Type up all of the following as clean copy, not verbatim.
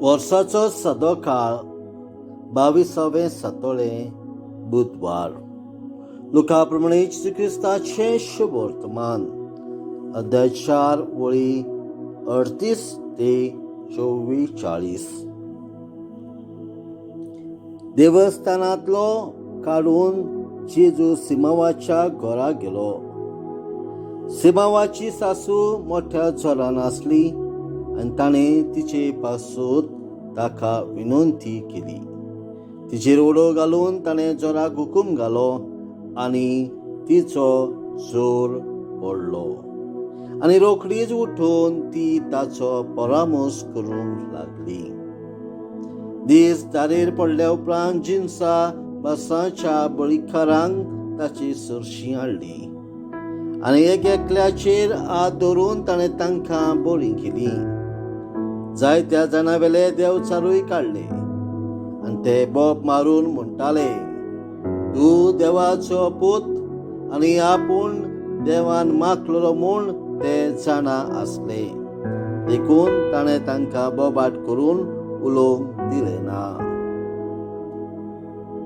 वर्साचो सदोकाळ, 22वें सातोळें, बुधवार. लुका प्रमाणे जेजू क्रिस्ताचें शुभवर्तमान, अध्याय 4, वळी 38 ते 44. देवस्थानांतलो काडून जेजू सिमावाच्या घरा गेलो. सिमावाची सासू मोठ्या जोरान आसली आनी ताणें तिचे पासून ताका विनंती केली. तिचेर उडो घालून ताणें जोराक हुकूम घालो आनी तिचो जोर पडलो आनी रोखडीच उठून ती ताचो परामर्श करूंक लागली. दीस दारेर पडल्या उपरांत जिन्सा बसाच्या बळीकारांक ताची सरशी हाडली आनी एक एकल्याचेर हात दवरून ताणें तांकां बरीं केलीं. जायत्या जाणां वेले देवचारूय काडले आनी ते बोब मारून म्हणटाले, "तूं देवाचो पूत." आनी आपूण देवान माखलेलो म्हूण ते जाणा आसले, देखून ताणें तांकां बोबाट करून उलोवंक दिलें ना.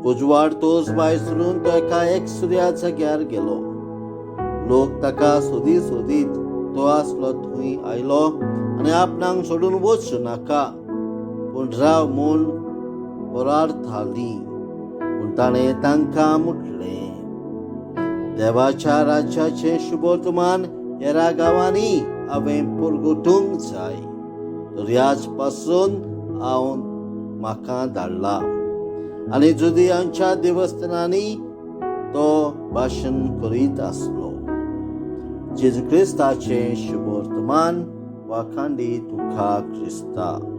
उजवाड तोच भायर सरून तो एका एकसुऱ्या जाग्यार गेलो. लोक ताका सोदीत सोदीत तो आसलो थंय आयलो आनी आपणाक सोडून वचूं नाका पूण राव म्हूण परार्थाली. पूण ताणें तांकां म्हटलें, "देवाच्या राज्याचें शुभवर्तमान हेरा गांवांनी हांवें परगटूंक जाय, तर ह्याच पासून हांव म्हाका धाडला." आनी जुदियांच्या देवस्थानांनी तो भाशण करीत आसलो. जेजू क्रिस्ताचें शुभवर्तमान. वाखांडी तुका क्रिस्ता.